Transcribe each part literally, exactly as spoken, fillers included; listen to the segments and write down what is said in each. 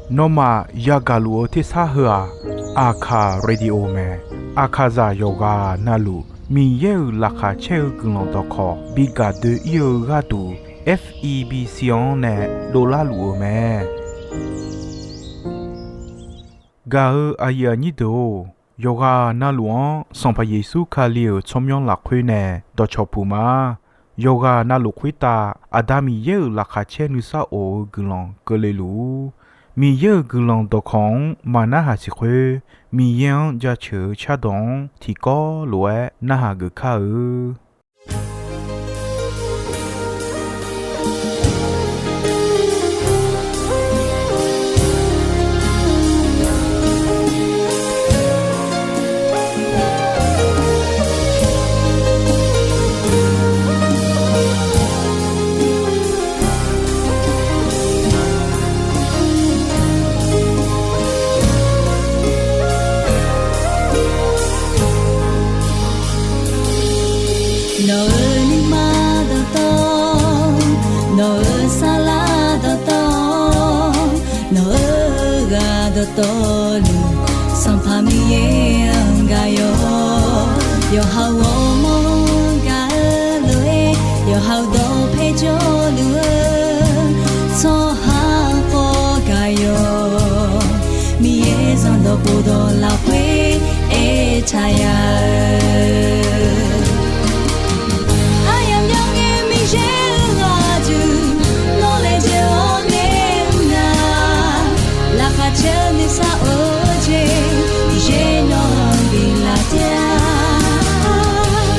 Nawmaf yagaq luf-eu tersar heu-aq, Aqkaq Radio mae. Aqkaqzaq yawqghaq navluf Miqyaer-euq laqkhaq caer-eu guiqlanq dawqkawq bi gaq doe-ir-eu gharduq, F E B C-anr nae dovlar luf-eu mae. Gaq-eu aqyuif aqnyir deuq-or, yawqghaq navluf-anr Sanqpaq Yeqsur Kali-euq tsawrmyanr lafkhoer nae dawqcawq puq ma. Yawqghaq navluf khoertav Aqda Miqyaer-euq laqkhaq caer nuisar of-eu guiqlanq keuvle luf-ur. Miqyaer-euq guiqlanq dawqkawq-anr maqnarhaq siq khoer, Miqyaer-anr jaceuq-eu cardawq-anr tiqkawv lof-aer narhaq geuf kar-eu. Nawq-euq nuima dawqtawv, nawq-euq saflar dawqtawv, nawq-euq ghaq dawqtawvluf, Sanqpaq Miqyaer-anr gaq yawq. Yawqha-euq ghawrmawr-anr gaq-eu lof-aer, yawqha-euq dawqpae jawrluf-eu tsawrhaq khawf gaq yawq. Miqyaer zanqdawq khofdawq lafkhoer aertaq ya-eu, aryamq myangae Miqyaer-euq ghaq duq nawr laejae-awr nae mr nar, laqkhaq caer nuisar of-eu jeq Miqyaer nawq-anr biflaf taef-a.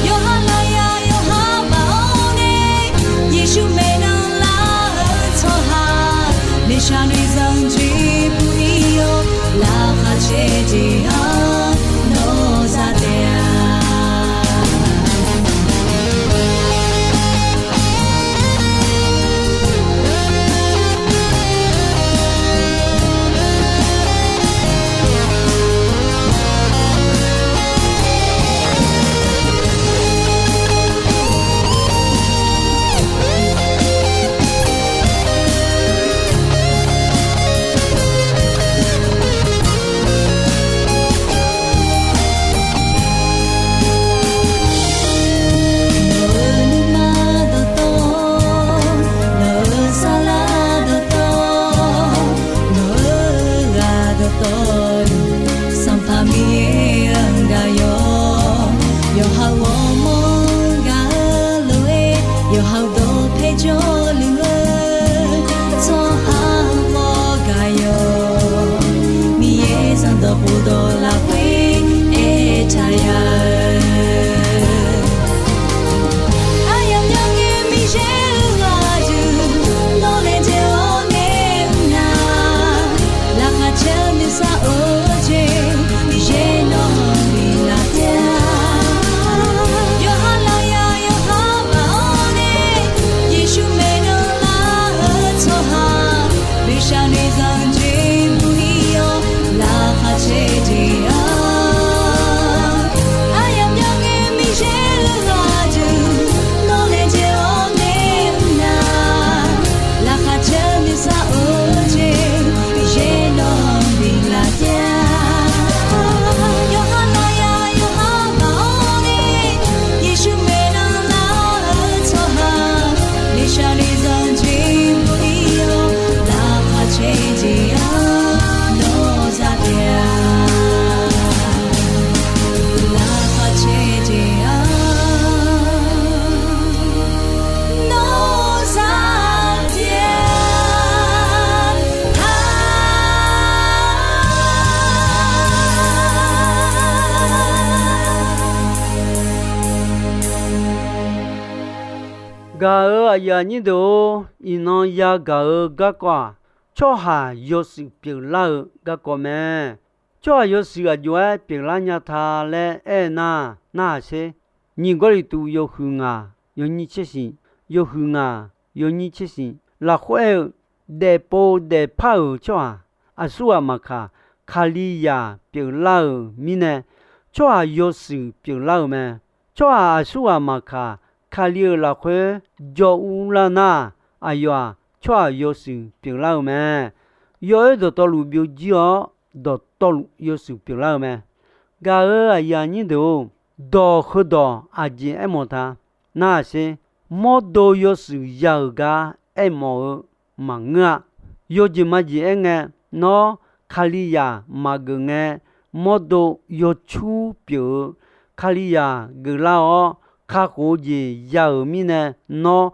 Yawqha lafyaq yawqha baf-awr nae, Yeqsur maeqnan lar-eu tsawrhaq, noeqshaq noeqzanq jeq puq-ir-awr, laqkhaq caer jeq-anr nawr za taef-a. Nawq-euq nuima dawqtawv, nawq-euq saflar dawqtawv, nawq-euq ghaq dawqtawvluf, Sanqpaq Miqyaer-anr gaq yawq. Yawqha-euq ghawrmawr-anr gaq-eu lof-aer, yawqha-euq dawqpae jawrluf-eu tsawrhaq khawf gaq yawq. Miqyaer zanqdawq khofdawq lafkhoer aertaq ya-eu, aryamq myangae Miqyaer-euq ghaq duq nawr laejae-awr nae mr nar, laqkhaq caer nuisar of-eu jeq Miqyaer nawq-anr biflaf taef-a. Yawqha lafyaq yawqha baf-awr nae, Yeqsur maeqnan lar-eu tsawrhaq, noeqshaq noeqzanq jeq puq-ir-awr, laqkhaq caer jeq-anr, aryamq myangae Miqyaer-euq ghaq duq nawr laejae-awr nae mr nar, laqkhaq caer nuisar of-eu jeq Miqyaer nawq-anr biflaf taef-a. Yawqha lafyaq yawqha baf-awr nae, Yeqsur maeqnan lar-eu tsawrhaq, noeqshaq noeqzanq jeq puq-ir-awr, laqkhaq caer jeq-anr nawr za taef-a. Laqkhaq caer jeq-anr nawr za taef-a. Gaq-euq aqyuif aqnyir deuq-or, iqnan yagaq-eu garkawv-aq, tsawrhaq yawshuif pyeuflar-eu garkawv mae. Tsawrhaq yawshuif aqjox-aer pyeuflar nya ta laer aer-eu nar, narhaq sher. Nyiq Gawrliqtu yawhuiq ngaq yawnyir tser shif, yawhuiq ngaq yawnyir tser shif lafkhoer aer-eu, daefpov daefpar-euq tsawrhaq aqsurghaq maqkaq, Kalizaq pyeuflar-euq mirnae, tsawrhaq yawshuif pyeuflar-euq mae. Tsawrhaq aqsurghaq maqkaq, Kali-euq lafkhoer jawr urlar nar, aqyawf-aq, tsawrhaq yawshuif pyeuflar-eu mae. Yawoer dawqtawvluf byovjir-awr, dawqtawvluf yawshuif pyeuflar-eu mae. Gaq-euq aqyuif aqnyir deuq-or, dawq heudawq aqjeq aermawf ta. Nar-aq sher, mawrdo yawshuif ya-euq gar aermawf-eu maqngeur-a. Yawjeq majeq aerngae, nawr Kalizaq maqgeuf ngae, mawrdo yawcur pyeuf-eu Kalizaq geuflar-awr, kakhof-eu jeq ya-euq mirnae, nawr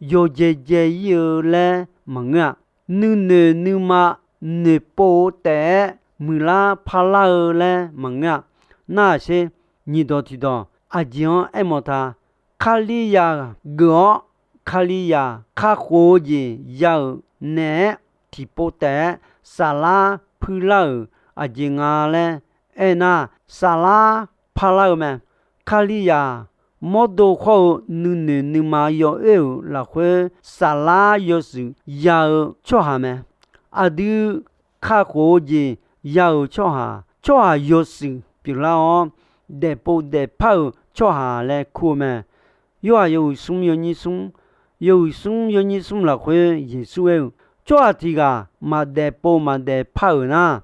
yawjae jae ir-eu laer maqngeur-a. Nuinoeq nuima noeqpov-eu taef-aer muiqlar parlar-eu laer maqngeur-a. Nar-aq sher, nyiqdawq tiqdawq aqjeq-anr aermawf ta. Kalizaq geuf-awr, Kalizaq kakhof-eu jeq ya-euq naeq-aer tiqpov taef-aer saflar puilar-euq aqjeq nga laer aernar, saflar parlar-eu mae. Kalizaq mawrdo khawr-eu nuinoeq nuima yawoer-euq lafkhoer saflar yawshuif ya-eu tsawrhaq mae. Aqdui kakhof-eu jeq ya-euq tsawrhaq, tsawrhaq yawshuif pyeuflar-awr, daefpov daefpar-euq tsawrhaq laer kur-eu mae. Yorhaq yawhuiq smr yawnyir smr, yawhuiq smr yawnyir smr lafkhoer Yeqsur aer-eu, tsawrhaq tiq ghaq maqdaefpov maqdaefpar-euq nar,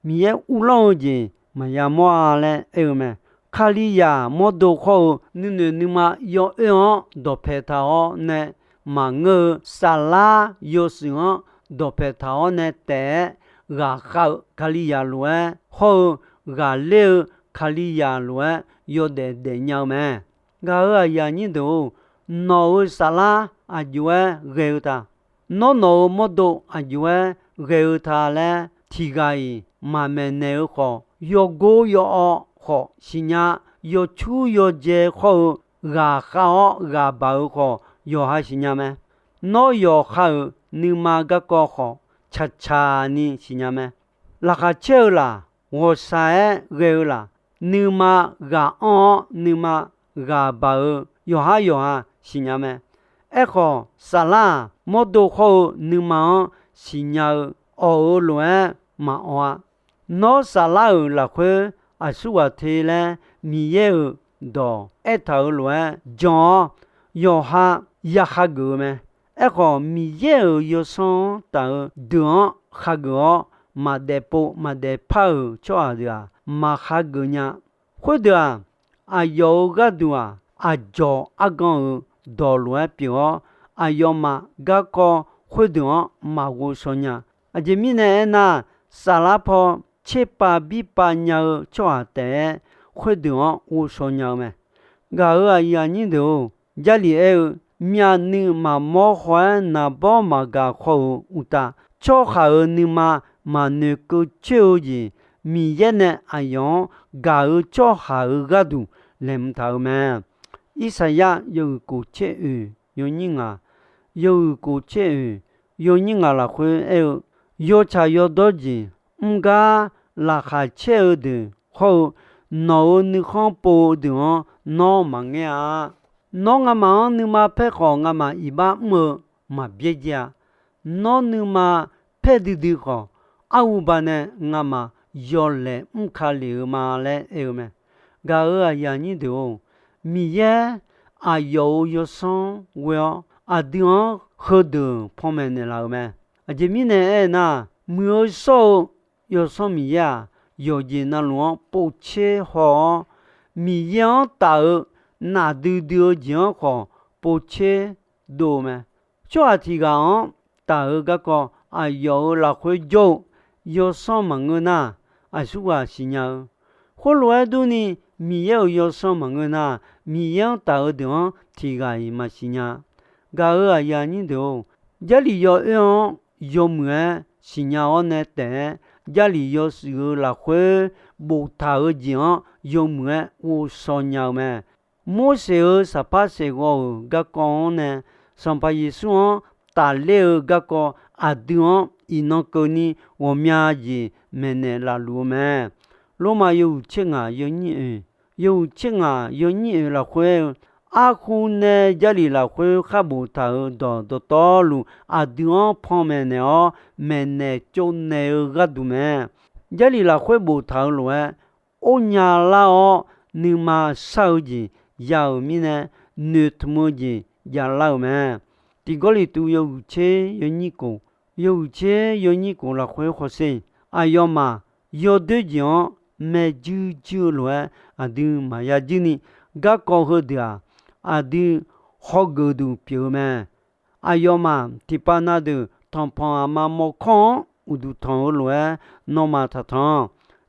Miqyaer uvlanr-eu jeq maqya mawr-a laer aer-eu mae. Kalizaq mawrdo khawr-eu nuinoeq nuima yawoer-anr dawqpae taq-awr nae maqngeur-eu, saflar yawshuif-anr dawqpae taq-awr nae taef-aer ghaqkhav-eu Kalizaq lof-aer hawr-eu, ghaqler-eu Kalizaq lof-aer yawdaef daefnya-eu mae. Gaq-euq aqyuif aqnyir deuq-or, nawq-euq saflar aqjox-aer ghae-eu ta. Nawr nawq-euq mawrdo aqjox-aer ghae-eu ta laer tiq ghaq-iq maqmaeqnaeq-eu khawf, yawgor yawawv khawf siqnya. Yawcur yawjae khawr-eu ghaqkhav-awr ghaqbaq-eu khawf yawqha siqnya mae. Nawr yawqha-euq nuima garkawv khawf caqcaq ni siqnya mae. Laqkhaq caer-eu laq, ghawqshaq-aer ghae-eu laq, nuima ghaq anr-awr nuima ghaqbaq-eu yawqhar yawqha siqnya mae. Aerkhawf, saflar-aq, mawrdo khawr-eu nuima-anr siqnya-eu awq-euq lof-aer maqawq-a. Nawr saflar-euq lafkhoer aqsurghaq te laer Miqyaer-euq dawq aertaq-euq lof-aer jan-awr, yawqha ya hageuf-eu mae. Aerkhawf, Miqyaer-euq yawsanr-anr taf-eu deuq-anr hageuf-awr, maqdaefpov maqdaefpar-euq tsawrhaq deuq-aq, maq hageuf nya. Khoerdeuq-aq, aqyawf-euq gharduq-aq, aqdzawq argan-euq dawq lof-aer pyeuf-awr, aqyawfmaf garkawv khoerdeuq-anr maqghovshaw nya. Aqjeq mirnae aernar, saflar paw tserpav birpav nya-eu tsawrhaq taef-aer khoerdeuq-anr ghovshaw nya-eu mae. Gaq-euq aqyuif aqnyir deuq-or, Jarlif aer-eu, myavnuiv maqmawr haw-aer naqbawr maqgaq khawr-euq uqtav, tsawrhaq-euq nuima maqnoeqkeuv coer-eu jeq, Miqyaer nae aqyawf-anr gaq-euq tsawrhaq-euq gharduq laeqhmq taq-euq mae. Irsaqyar yawhuiq kof caer oeq yawnyir ngaq, yawhuiq kof caer oeq yawnyir ngaq lafkhoer aer-eu, yawtsaq yawdawr jeq mr gar laqkhaq caer-eu deuq hawr-eu, nawq-euq nuikhanr pov-eu deuq-anr nawr maqngaer-a. Nawr ngamaf-anr nuima paer khawf, ngamaf iqbax mr-eu maqbyaerdzae-a. Nawr nuima paer duidui khawf, arhuba nae ngamaf yawlaeq mr ka lef-eu ma laer aer-eu mae. Gaq-euq aqyuif aqnyir deuq-or, Miqyaer aqyawf-euq yawsanr ghoe-awr, aqdui-anr heudeuq panmaeq naeqlaf-euq mae. Aqjeq mirnae aernar, muiq-eu shawr-eu Yawsanr Miqyaer-aq, yawqjeq navluf-anr povtser haw-awr, Miqyaer-anr taf-eu nafdui dui-eu jeq-anr khawf povtser dov-eu mae. Tsawrhaq tiq ghaq-anr taf-eu garkawv aqyawf-euq lafkhoer jawr-eu yawsanr maqngeur nar, aqsurghaq siqnya-eu. Khoerlof-aer durni, Miqyaer-euq yawsanr maqngeur nar, Miqyaer-anr taf-eu deuq-anr tiq ghaq-iq maqsiq nya. Gaq-euq aqyuif aqnyir deuq-or, Jarlif yawoer-anr yawmuiq-aer siqnya-awr nae taef-aer, Jarlif yawshuif-euq lafkhoer boftaq-eu jeq-anr yawmuiq-aer ghovshaw nya-eu mae. Morseq-euq saqpar saeqghawv-euq garkawv-anr nae, Sanqpaq Yeqsur-anr tafler-eu garkawv aqdui-anr iqnan keuvni ghawqmya jeq maeqnaeq laf luf-eu mae. Lormav yawhuiq tser ngaq yawnyir oeq, yawhuiq tser ngaq yawnyir oeq lafkhoer-eu, arhu nae Jarlif lafkhoer khar boftaq-euq dawq dawqtawvluf aqdui-anr panmaeq naeq-awr, maeqnaeq tsovnaeq-eu gharduq mae. Jarlif lafkhoer boftaq-eu lof-aer, ornya lar-awr nuima shar-eu jeq ya-euq mirnae, noeqtmq-eu jeq javlar-euq mae. Tiq Gawrliqtu yawhuiq tser yawnyir khof, yawhuiq tser yawnyir khof lafkhoer hawsher, aqyawfmaf yawdoer jeq-anr maerjuir juir-eu lof-aer aqdui maqya juir ni, garkawv heudeuq-aq, aqdui hawgeuf duq pyeuf-eu mae. Aqyawfmaf tiqpav na deuq tanqpanq aqma mawrkawr-anr uqduq tanq-eu lof-aer nawmaf taqtanq.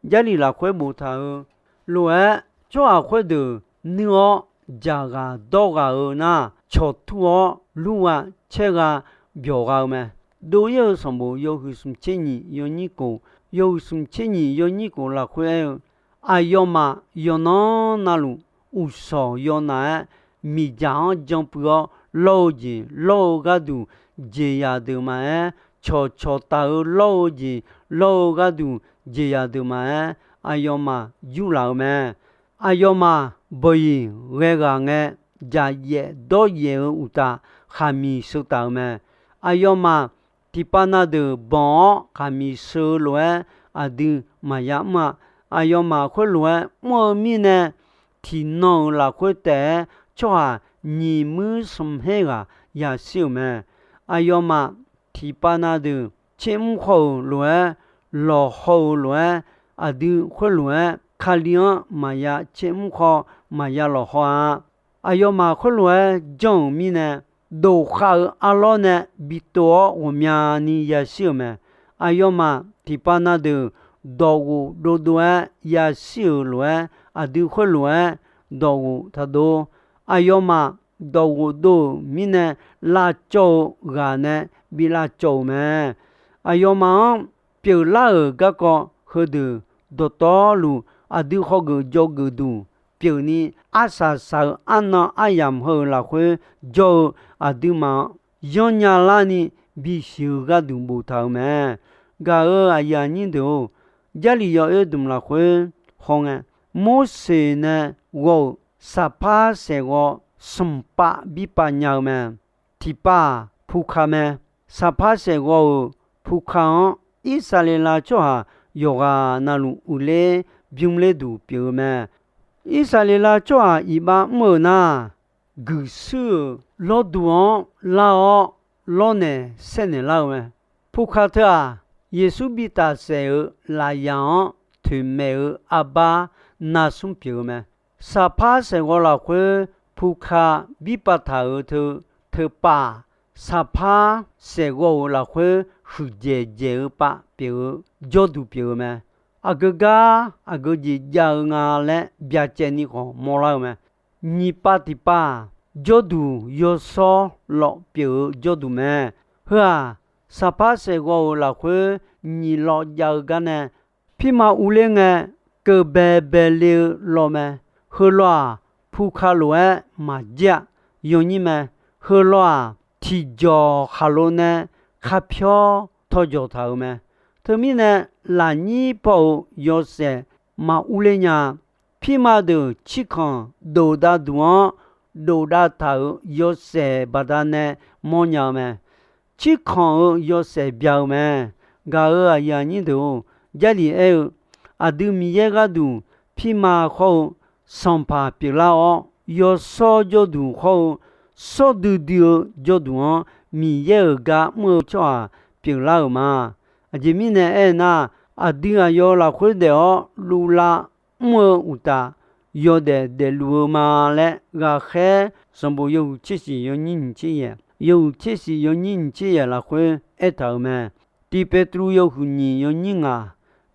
Jarlif lafkhoer boftaq-eu lof-aer, tsawrhaq khoerdeuq nuir-awr dzaqghaq dawrghaq-eu nar, cawqtur-awr lurgha caergha byawqgha-eu mae. Dov-ir-eu sanqbof yawhuiq smq tser nyiq yawnyir khof, yawhuiq smq tser nyiq yawnyir khof lafkhoer aer-eu, aqyawfmaf yawqnan navluf uqshawq yawnav-aer, miqdzaq-anr janpuiv-awr lawr-eu jeq lawr-eu gharduq jeqzaq deuq maqaer, cawqcawq taf-eu lawr-eu jeq lawr-eu gharduq jeqzaq deuq maqaer, aqyawfmaf yurlaf-eu mae. Aqyawfmaf bawq-iq ghae ghaq ngae, dzaqyaef dawryaef-eu uqtaf khaqmiq sheu taf-eu mae. Aqyawfmaf tiqpav na deuq banq-awr khaqmiq sheu-eu lof-aer aqdui maqya mr-a. Aqyawfmaf khoerlof-aer mr-eu mirnae, tiqnan-euq lafkhoer taef-aer tsawrhaq nyiq muir smq her ghaq yashir-euq mae. Aqyawfmaf tiqpav na deuq tser mr khawr-euq lof-aer, lawqhaw-euq lof-aer, aqdui khoerlof-aer Kali-anr maqya tser mr khawr, maqya lawqhaw-a. Aqyawfmaf khoerlof-aer janr-euq mirnae, dof khav-eu arlawr nae bi tov-awr ghawqmyani yashir-euq mae. Aqyawfmaf tiqpav na deuq dawqghof dovdov-aer yashir-euq lof-aer, aqdui khoerlof-aer dawqghof taqdov. Aqyawfmaf dawqghof dov-euq mirnae, lavcawv-eu ghaq nae bi lavcawv-euq mae. Aqyawfmaf-anr pyeuflar-euq garkawv heudeuq dawqtawvluf, aqdui hawgeuf dzawgeuf duq pyeufni, arsaq saq-eu arnan aryamq heu-euq lafkhoer jawr-eu aqduimaf-anr yanrnya larni bisiq-eu gharduq boftaq-euq mae. Gaq-euq aqyuif aqnyir deuq-or, Jarlif yawoer dmq lafkhoer hawngae, Morseq nae ghawv-euq saqpar saeqghawv smq pav birpav nya-eu mae. Tiqpav-aq, puka mae. Saqpar saeqghawv-euq puka-anr Irsaqleqlav tsawrhaq yawqghaq navluf uiqler bymr ler duq pyeuf-eu mae. Irsaqleqlav tsawrhaq iqbax mr-euq nar, guiqshuir-euq lawrduq-anr lar-awr lawrnaeq saernaeq lar-eu mae. Puka teu-aq, Yeqsur bitaf saef-euq lafyaq-anr toeqmaeq-eu arbar narsmr pyeuf-eu mae. Saqpar saeqghawv lafkhoer puka birpav taq-euq teu, teupav-aq, saqpar saeqghawv-euq lafkhoer huiqdzaeq dzaeq-eu pav pyeuf-eu jawrduq pyeuf-eu mae. Aqgeu gar aqgeu jeq jav-eu nga laer byacaevni khawf mawrlar-eu mae. Nyiq pav tiqpav-aq, jawrduq yawshawr lawf pyeuf-eu jawrduq mae. Heu-aq, saqpar saeqghawv-euq lafkhoer nyiq lawv jav-eu gar nae, pirma urler ngae, keuv baebae le-eu lawv mae. Heu lawv-aq, puka lof-aer maqjir-a. Yawnyir mae. Heu lawv-aq, tiqjawq khaqlo nae kapyawr tawjawq taq-euq mae. Teumirnae, lafnyir paw-euq yawshaef maqurler nya-a. Pirma deuq tsirkanq dofdav duq-anr dofdav taq-euq yawshaef baqdanae mawrnya-eu mae. Tsirkanq-euq yawshaef bya-eu mae. Gaq-euq aqyuif aqnyir deuq-or, Jarlif aer-eu, aqdui Miqyaer gharduq pirma khawr-eu sanqpaq pyeuflar-awr, yawshawr jawrduq khawr-eu shawr duidui-eu jawrduq-anr Miqyaer-euq gar mr-eu tsawrhaq pyeuflar-euq ma. Aqjeq mirnae aernar, aqdui aqyawf lafkhoer daef-awr luvlav mr-eu uqtaf, yawdaef daefluf-eu ma laer ghaqkhaer sanqbof yawhuiq tser shiq yawnyir nyiq tser yaeq, yawhuiq tser shiq yawnyir nyiq tser yaeq lafkhoer aertaq-euq mae. Tiq Petruv yawhuiq nyiq yawnyir ngaq,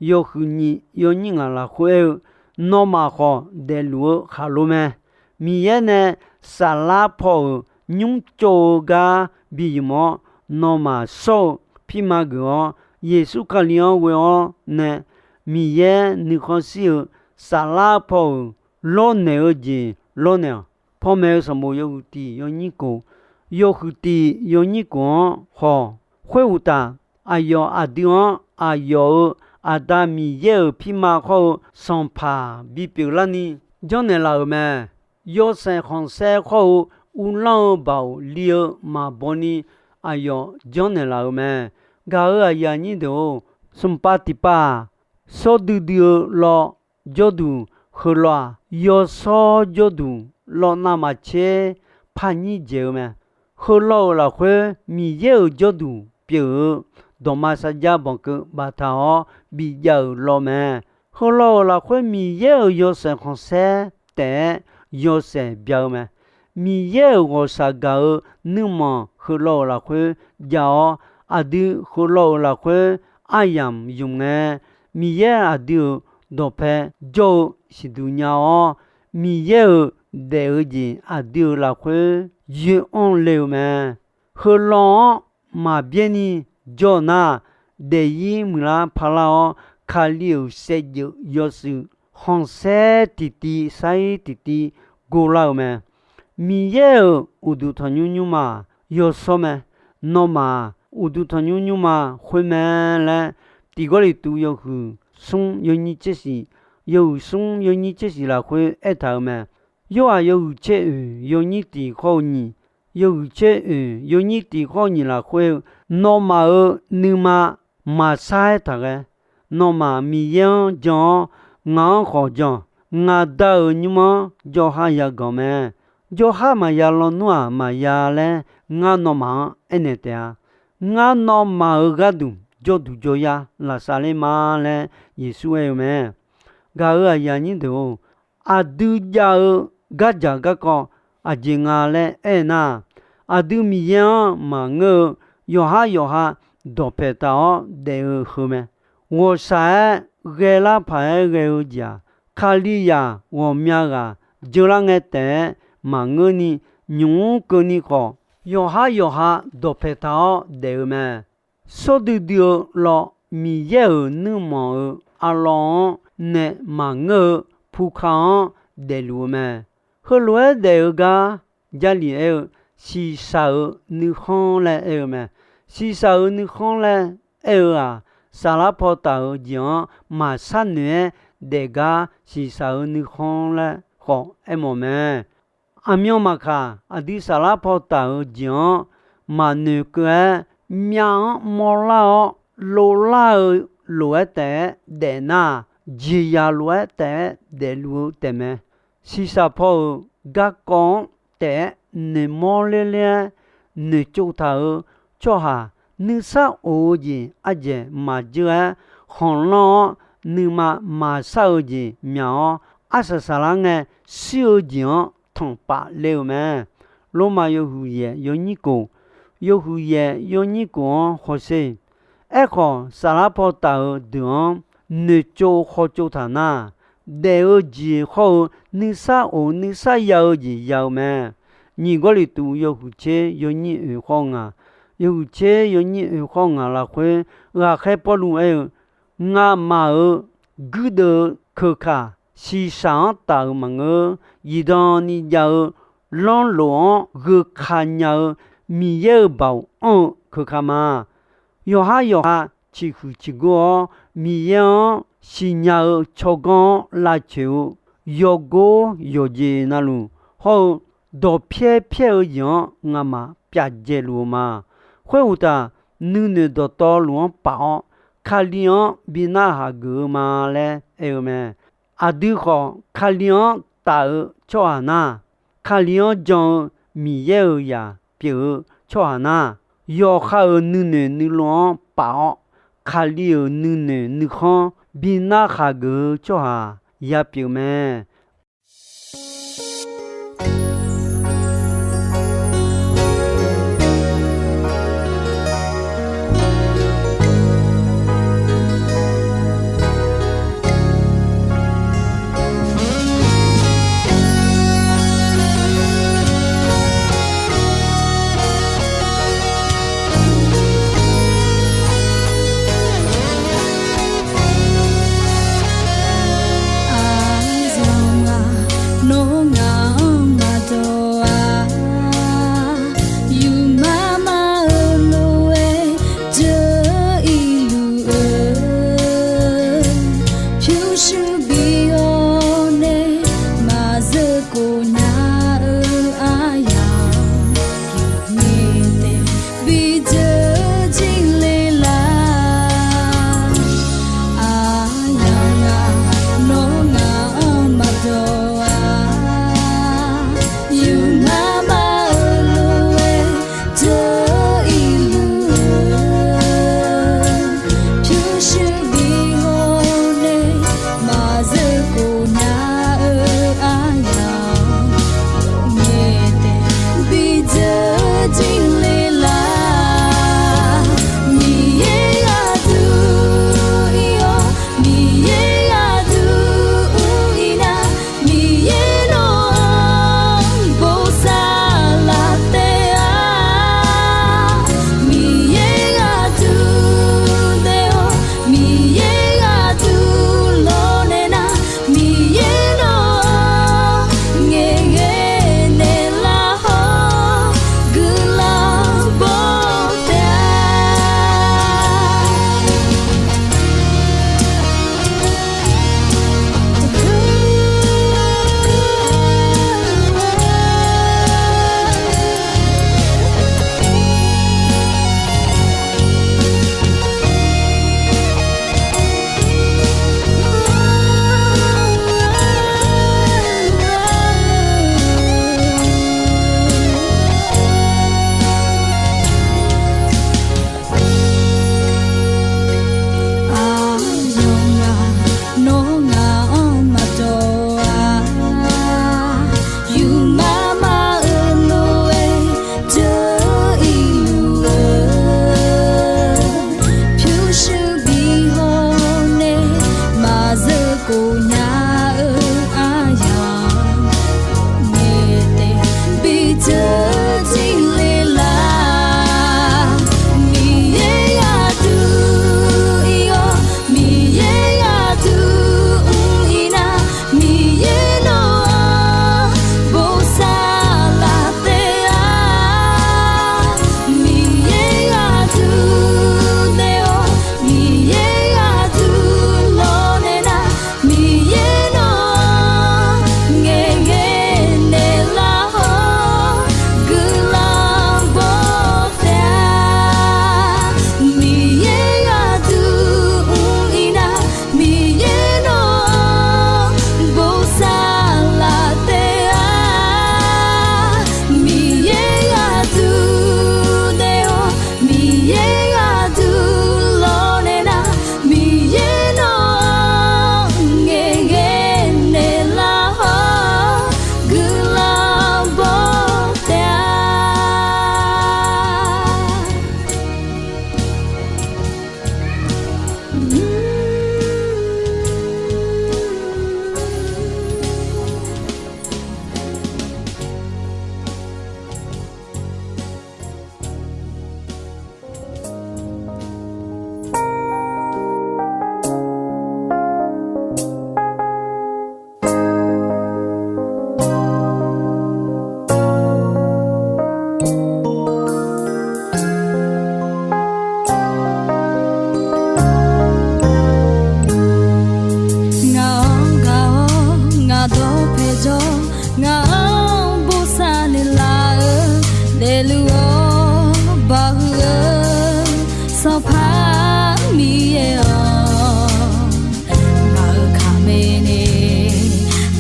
yawhuiq nyiq yawnyir ngaq lafkhoer aer-eu, nawmaf khawf daefluf-eu khaqlo mae. Miqyaer nae saflar paw-euq nymr tsov-eu gar bi ymq-awr, nawmaf shawr-eu pirma geuf-awr, Yeqsur Kali-anr ghoe-awr nae Miqyaer nuikhanr shir-eu saflar paw-euq lawrnaeq-eu jeq lawrnaeq-awq. Pawmaeq-eu sanqbof yawhuiq tiq yawnyir khof, yawhuiq tiq yawnyir khof-anr khawf, khoeruqtaf, aqyawf aqdui-anr aqyawf-euq Aqda Miqyaer-euq pirma khawr-eu sanqpaq bipyeuf larni janrnaeq laf-euq mae. Yawshaef khanqsaer khawr-eu uvlanr-eu baoq li-eu maqbaw ni aqyawf janrnaeq laf-euq mae. Gaq-euq aqyuif aqnyir deuq-or, smqpav tiqpav-aq, shawr duidui-eu lawv jawrduq, heu lawv-aq, yawshawr jawrduq lawv navmaqtser parnyir dzaeq-eu mae. Heulof-euq lafkhoer Miqyaer-euq jawrduq pyeuf-eu dawqma sarjax banqkeuv baftaq-awr bijav-euq law mae. Heulof-euq lafkhoer Miqyaer-euq yawshaef khanqsaer taef-aer yawshaef bya-eu mae. Miqyaer-euq ghawqshaq gaq-eu nuirmanq heulof-euq lafkhoer jav-awr, aqdui heulof-euq lafkhoer aryamq ymq ngae, Miqyaer aqdui-euq dawqpae jawr-eu siqduq nya-awr, Miqyaer-euq daef-eu jeq aqdui-euq lafkhoer yoeq-anr le-eu mae. Heulof-anr maqbyaer ni jawr nar, daefzir muiqlar parlar-awr, Kali-euq saevdzeuf yawshuif khanqsaer tiqtiv sair tiqtiv gorlar-eu mae. Miqyaer-euq uqduq tanqnymr nymrma yawshawr mae. Nawmaf-aq, uqduq tanqnymr nymrma khoer mae laer, Tiq Gawrliqtu yawhuiq smr yawnyir tser shif, yawhuiq smr yawnyir tser shif lafkhoer aertaq-euq mae. Yorhaq yawhuiq tser oeq yawnyir tiq khawr-eu nyiq, yawhuiq tser oeq yawnyir tiq khawr-eu nyiq lafkhoer-eu, nawmaf-euq nuima maqsar-aer taq ghae. Nawmaf Miqyaer-anr jan-awr, ngaq-anr khawf jan. Ngaq Da-euq nymr-anr jawrhar yaganq mae. Jawrhar maqya lawnmr-aq maqya laer, ngar nawmaf-anr aernaeq taef-a. Ngar nawmaf-euq gharduq jawrduq jawryar lafsavler ma laer Yeqsur aer-eu mae. Gaq-euq aqyuif aqnyir deuq-or, aqdui jav-eu gardzaq garkawv aqjeq nga laer aernar, aqdui Miqyaer-anr maqngeur-eu yawqhar yawqha dawqpae taq-awr daef-eu heu mae. Ghawqshaq-aer ghaelar paq-aer ghae-eu jeq-aq, Kalizaq ghawqmya ghaq jeular ngae taef-aer maqngeurni, nymq mr keuvni khawf, yawqhar yawqha dawqpae taq-awr daef-eu mae. Sawr duidui-eu lawv Miqyaer-euq nuirmanq-euq arlawr-anr nae maqngeur-eu puka-anr daefluf-eu mae. Heulof-aer daef-eu gar Jarlif aer-eu, shiqshaq-euq nuikhanr laer aer-eu mae. Shiqshaq-euq nuikhanr laer aer-eu-aq, saflar paw taf-euq jeq-anr maqshar noeq-aer daef gar shiqshaq-euq nuikhanr laer khawf aermawf mae. Aqmyan maqkaq, aqdui saflar paw taf-euq jeq-anr maqnoeq keuv-aer, myav-anr mawrlar-awr lovlar-eu lof-aer taef-aer daef nar, jeqzaq lof-aer taef-aer daefluf-eu taefmae. Shiqshaq paw-euq garkawv-anr taef-aer noeqmawr lerler-aer noeqtsov taq-euq tsawrhaq, nuisar of-eu jeq ardzaeq maqdzeur-aer khanqlanr-awr, nuima maqshar-eu jeq myaq-awr, arsaq saqlar ngae shir-eu jeq-anr tanqpaf le-eu mae. Lormav yawhuiq yaeq yawnyir kof, yawhuiq yaeq yawnyir kof-anr hawsher. Aerkhawf, saflar paw taf-euq deuq-anr noeqtsov hawtsov taq nar, daef-eu jeq hawr-eu nuisar of nuisar ya-eu jeq ya-eu mae. Nyiq Gawrliqtu yawhuiq tser yawnyir oeq khawr ngaq, yawhuiq tser yawnyir oeq khawr ngaq lafkhoer, ghaqkhaer Pawrluv aer-eu, ngamaf-euq guirdeuv-eu keuka shiqshaq-anr taf-euq maqngeur. Zifdan ni jav-eu lanrlof-anr gheuka nya-eu Miqyaer-euq baoq anr-eu keuka ma. Yawqhar yawqha ciqhuiq ciqgor-awr, Miqyaer-anr siqnya-eu tsawrganr-anr lavcoeq-eu yawgor yawqjeq navluf hawr-eu dawqpyaer pyaer-eu jeq-anr ngamaf pyavdzae luf-eu ma. Khoeruqtaf, nuinoeq dawqtawvluf-anr paf-awr, Kali-anr bi narhaq geuf-eu ma laer aer-eu mae. Aqdui khawf, Kali-anr taf-eu tsawrhaq nar, Kali-anr jan-eu Miqyaer-euq zaq pyeuf-eu tsawrhaq nar, yawqha-euq nuinoeq nuilov-anr paf-awr, Kali-euq nuinoeq nuikhanr bi narhaq geuf-eu tsawrhaq yapyeuf mae. Sanqpaq Miqyaer-awq, ngaq-euq kaqmae nae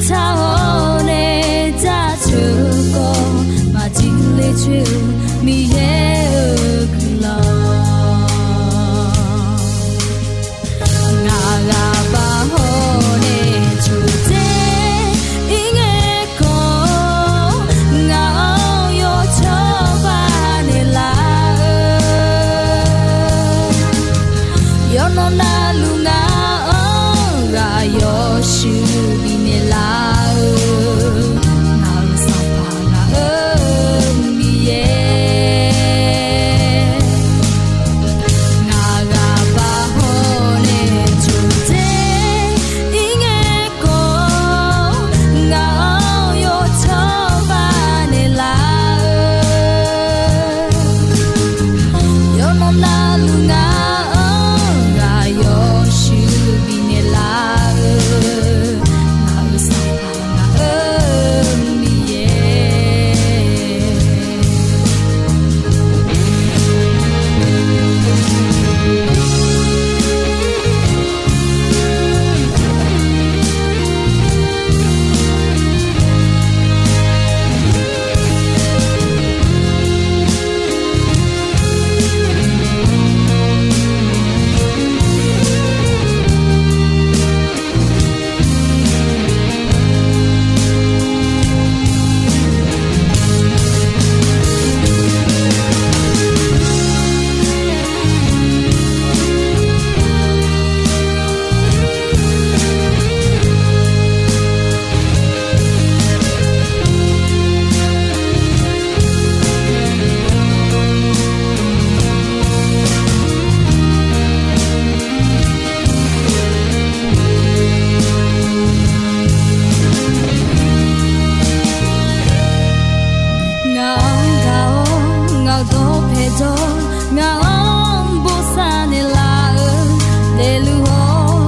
tsar-awr nae jaceuq khawf maqjir ler coer-eu Miqyaer-euq guiqlanq. Ngaq ghaq bav hawr nae coqdzer ir ngae khawf, ngaq-anr yawcawba naeqlaf-eu yawqnan navluf ngaq-anr ghaq yawshuif bifnaeq laf-eu, ngaq-euq Sanqpaq ngaq-euq Miqyaer. Ngaq ghaq bav hawr nae coqdzer ir ngae khawf, ngaq-anr yawcawba naeqlaf-eu yawqnan navluf ngaq-anr ghaq yawshuif bifnaeq laf-eu, ngaq-euq Sanqpaq ngaq-euq Miqyaer. Ngaq-anr gaq-awr ngaq-euq dawqpae jawr, ngaq-anr bosav naeqlaf-eu, daefluf-awr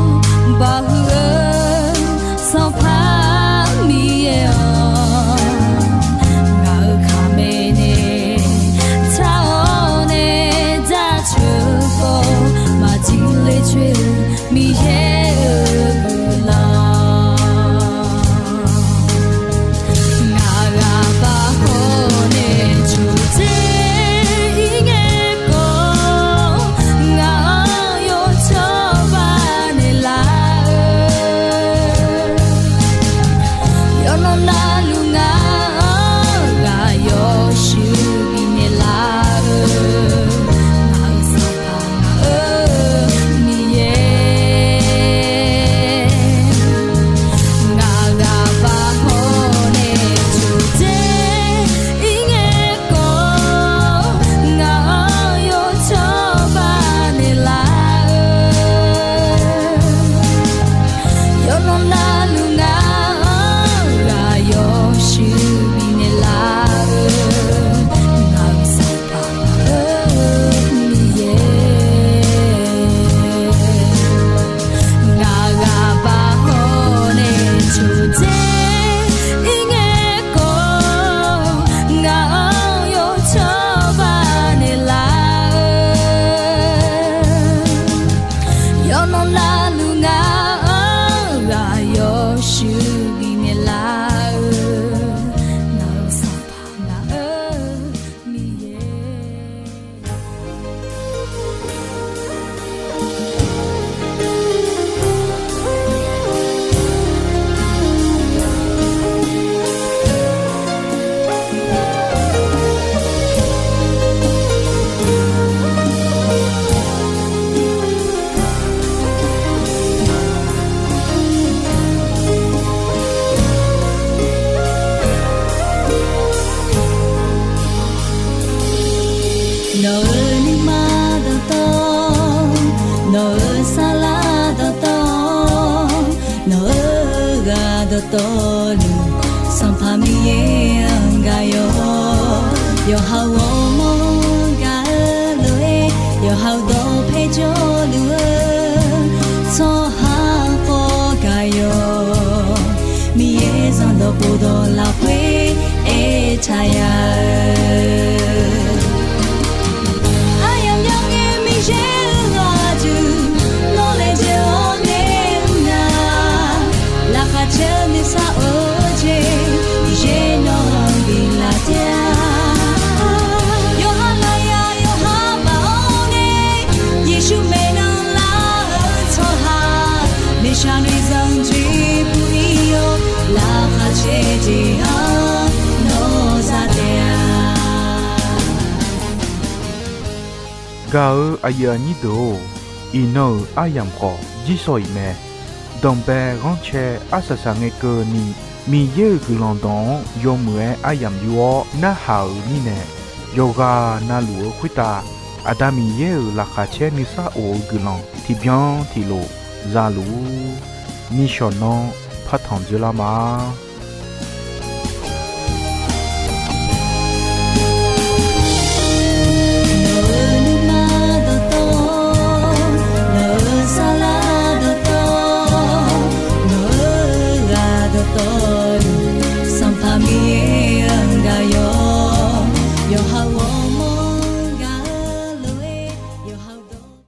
bawq huiq-eu Sanqpaq Miqyaer-awq, ngaq-euq kaqmae nae tsar-awr nae jaceuq-eu khawf maqjir ler coer-eu Miqyaer-euq guiqlanq. Ngaq ghaq bav hawr nae coqdzer ir ngae khawf, ngaq-anr yawcawba naeqlaf-eu yawqnan navluf ngaq-anr ghaq yawshuif bifnaeq laf-eu, ngaq-euq Sanqpaq ngaq-euq Miqyaer. Ngaq ghaq bav hawr nae coqdzer ir ngae khawf, ngaq-anr yawcawba naeqlaf-eu yawqnan navluf ngaq-anr ghaq yawshuif bifnaeq laf-eu, ngaq-euq Sanqpaq ngaq-euq Miqyaer. Ngaq ghaq bav hawr nae coqdzer ir ngae khawf, ngaq-anr yawcawba naeqlaf-eu yawqnan navluf ngaq-anr ghaq yawshuif bifnaeq laf-eu, ngaq-euq Sanqpaq ngaq-euq Miqyaer. Nawq-euq nuima dawqtawv, nawq-euq saflar dawqtawv, nawq-euq ghaq dawqtawvluf, Sanqpaq Miqyaer-anr gaq yawq. Yawqha-euq ghawrmawr-anr gaq-eu lof-aer, yawqha-euq dawqpae jawrluf-eu tsawrhaq khawf gaq yawq. Miqyaer zanqdawq khofdawq lafkhoer aertaq ya-eu, aryamq myanr ngae Miqyaer Gaq-eu aqyuif aqnyir deuq-or, iqnan-euq aryamq khawf jirsawq iq mae. Danqbae ghanrcae arsaq saqngae keuvni, Miqyaer-euq guiqlanq dawq-anr yawmuiq-aer aryamq yur-awr narhaq-euq mirnae, yawqghaq navluf-eu khoertav Aqda Miqyaer-euq laqkhaq caer nuisar of-eu guiqlanq tiqbyan tiqlof za luf-ur. Nishawq nanr partanq dzoerlar ma.